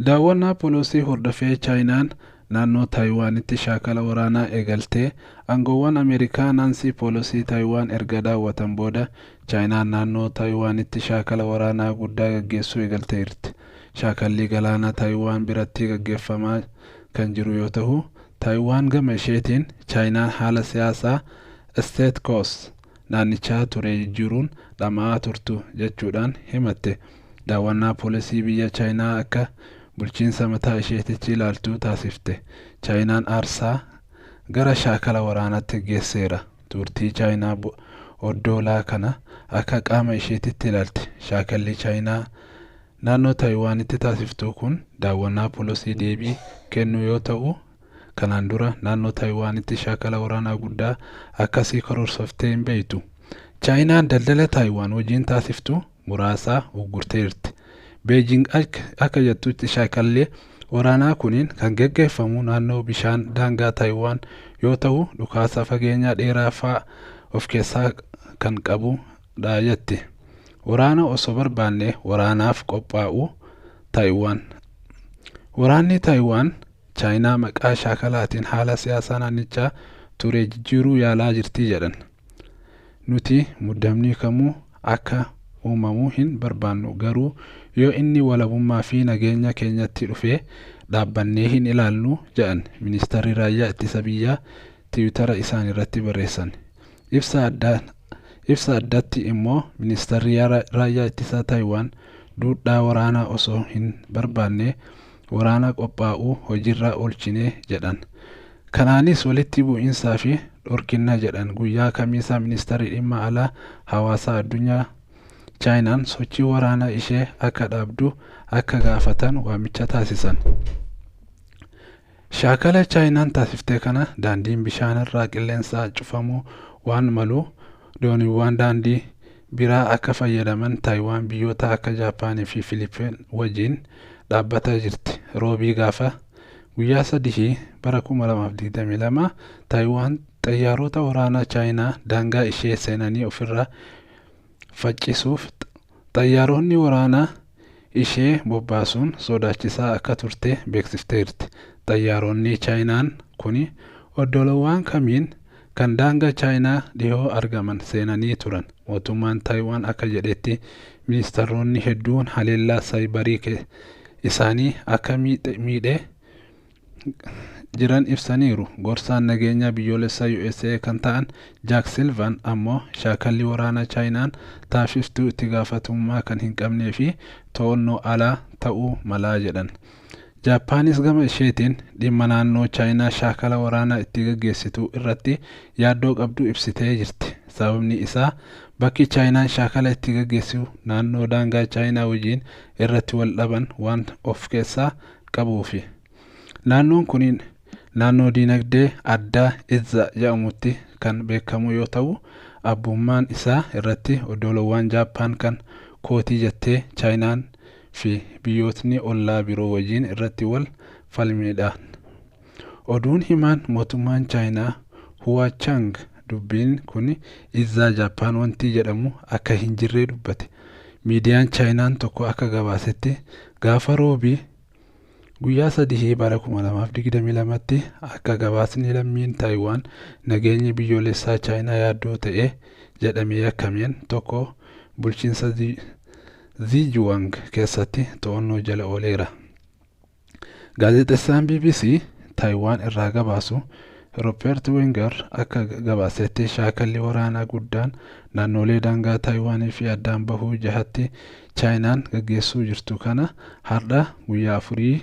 Daawwannaa Peloosii hordofee Chaayinaan naannoo Taayiwaanitti shaakala waraanaa eegaltee. Aangoowwan Ameerikaa Naansii Peloosii Taayiwaan erga daawwatan booda Chaayinaan naannoo Taayiwaanitti shaakala waraanaa guddaa gaggeessuu eegalteerti. Shaakalli galaana Taayiwaan biratti gaggeeffamaa kan jiru yoo ta'u, Taayiwaan gama isheetiin Chaayinaan haala siyaasaa status quo naannichaa ture jijjiiruun dhama'aa turtu jechuudhaan himatte. Daawwannaa Peloosii biyya Chaayinaa akka bulchiinsa mataa isheetitti ilaaltu taasifte. Chaayinaan aarsaa gara shaakala waraanaatti geesseera. Turtii Chaayinaa oddoolaa kana akka qaama isheetitti ilaalti. Shaakalli Chaayinaa naannoo Taayiwaanitti taasiftu kun daawwannaa Peloosii deebii kennu yoo ta'u, kanaan dura naannoo Taayiwaanitti shaakala waraanaa guddaa akkasii karoorfattee hin beektu. Chaayinaan daldala Taayiwaan wajjin taasiftu muraasa uggurteerti. Beejing akka jettutti shaakalli waraanaa kuniin kan geggeeffamu naannoo bishaan daangaa Taayiwaan yoo ta'u, dhukaasa fageenya dheeraa fa'aa of keessaa kan qabudha jetti. Waraana osoo barbaanne waraanaaf qophaa'u Taayiwaan. Waraanni Taayiwaan Chaayinaa maqaa shaakalaatiin haala siyaasaa naannichaa ture jijjiiruu yaalaa jirti jedhan. Nuti muddamni kamuu akka uumamuu hin barbaannu, garuu yoo inni walabummaa fi nageenya keenyatti dhufee dhaabbannee hin ilaallu jedhan ministeerri raayyaa ittisa biyyaa Tiwutara isaan irratti barreessan. Ibsa addatti immoo ministeerri raayyaa ittisaa Taayiwaan duudhaa waraanaa osoo hin barbaanne waraana qophaa'uu hojiirra oolchine jedhan. Kanaanis walitti bu'iinsaa fi dhorkinna jedhan. Guyyaa Kamiisaa ministeerri dhimma alaa hawaasaa addunyaa Chaayinaan sochii waraanaa ishee akka dhaabdu akka gaafatan waamicha taasisan. Shaakala Chaayinaan taasiftee kana daandiin bishaanirraa qilleensaa cufamuu waan malu dooniiwwan daandii biraa akka fayyadaman Taayiwaan biyyoota akka Jaappaanii fi Filippin wajjin dhaabbataa jirti. Roobii gaafa guyyaa 3 bara 2022 Taayiwaan xayyaarota waraanaa Chaayinaa daangaa ishee seenanii ofirraa faccisuuf xayyaaronni waraanaa ishee bobbaasuun sodaachisaa akka turte beeksifteerti. Xayyaaronni Chaayinaan kuni oddolowwan kamiin kan daangaa Chaayinaa dhihoo argaman seenanii turan. Mootummaan Taayiwaan akka jedhetti ministeeronni hedduun haleellaa saayibarii isaanii akka miidhee jiran ibsaniiru. Gorsaan nageenya biyyoolessaa USA kan ta'an Jaak Silvan ammoo shaakalli waraanaa Chaayinaan taasiftu itti gaafatamummaa kan hin qabnee fi to'annoo alaa ta'uu malaa jedhan. Jaappaanis gama isheetiin dhimma naannoo Chaayinaa shaakala waraanaa itti gaggeessitu irratti yaaddoo qabdu ibsitee jirti. Sababni isaa bakki Chaayinaan shaakala itti gaggeessitu naannoo daangaa Chaayinaa wajjin irratti wal dhaban waan of keessaa qabuufi. Naannoon kun naannoo diinagdee addaa Izza jedhamutti kan beekamu yoo ta'u, abbummaan isaa irratti oddolowwan Jaappaan kan kootii jettee Chaayinaan fi biyyootni ollaa biroo wajjin irratti wal falmiidhaan. Oduun himaan mootummaan Chaayinaa Huwa Chang dubbiin kun Izzaa Jaappaan wanti jedhamu akka hin jirre dubbate. Miidiyaan Chaayinaan tokko akka gabaasetti gaafa Roobii guyyaa 3 bara 2022tti akka gabaasni lammiin Taayiwaan nageenyi biyyoolessaa Chaayinaa yaaddoo ta'e jedhamee yakkameen tokko bulchiinsa Zijuwang keessatti to'annoo jala ooleera. Gaazexeessaan BBC Taayiwaan irraa gabaasu Rupert Wenger akka gabaasetti shaakalli waraanaa guddaan naannolee daangaa Taayiwaanii fi addaan bahuu jahatti Chaayinaan gaggeessuu jirtu kana har'a guyyaa 4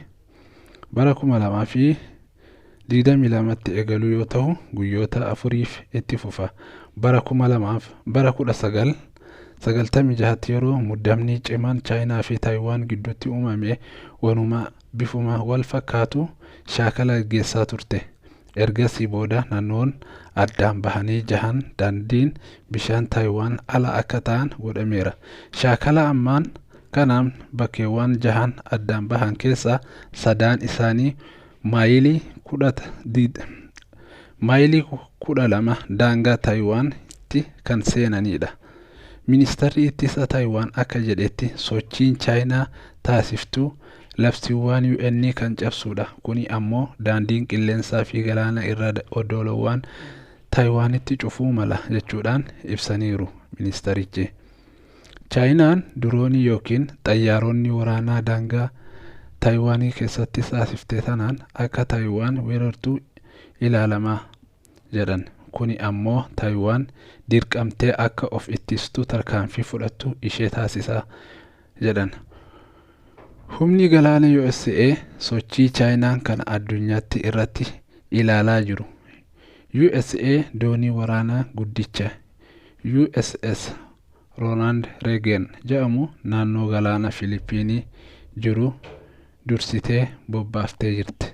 bara 2022tti eegaluu yoo ta'u, guyyoota 4f itti fufa. Bara 1996tti yeroo muddamni cimaan Chaayinaa fi Taayiwaan gidduutti uumame wanuma bifuma wal fakkaatu shaakala gaggeessaa turte. Ergasii booda naannoon addaan bahanii jahan daandiin bishaan Taayiwaan ala akka ta'an godhameera. Shaakala ammaan kanaan bakkeewwan jahan addaan bahan keessaa sadaan isaanii maayilii 12 daangaa Taayiwaanitti kan seenanidha. Ministarri ittisa Taayiwaan akka jedhetti sochiin Chaayinaa taasiftu labsiiwwan UN kan cabsudha. Kuni ammoo daandiin qilleensaa fi galaana irra oddolowwan Taayiwaanitti cufuu mala jechuudhaan ibsaniiru ministarichi. Chaayinaan diroonii yookiin xayyaaronni waraanaa daangaa Taayiwaanii keessatti taasiftee tanaan akka Taayiwaan weerartuu ilaalama jedhan. Kuni ammoo Taayiwaan dirqamtee akka of ittistu tarkaanfii fudhattu ishee taasisa jedhan. Humni galaana USA sochii Chaayinaan kana addunyaatti irratti ilaalaa jiru. USA doonii waraanaa guddicha USS Ronald Reagan jedhamu naannoo galaana Filiippiinii jiru dursitee bobbaaftee jirti.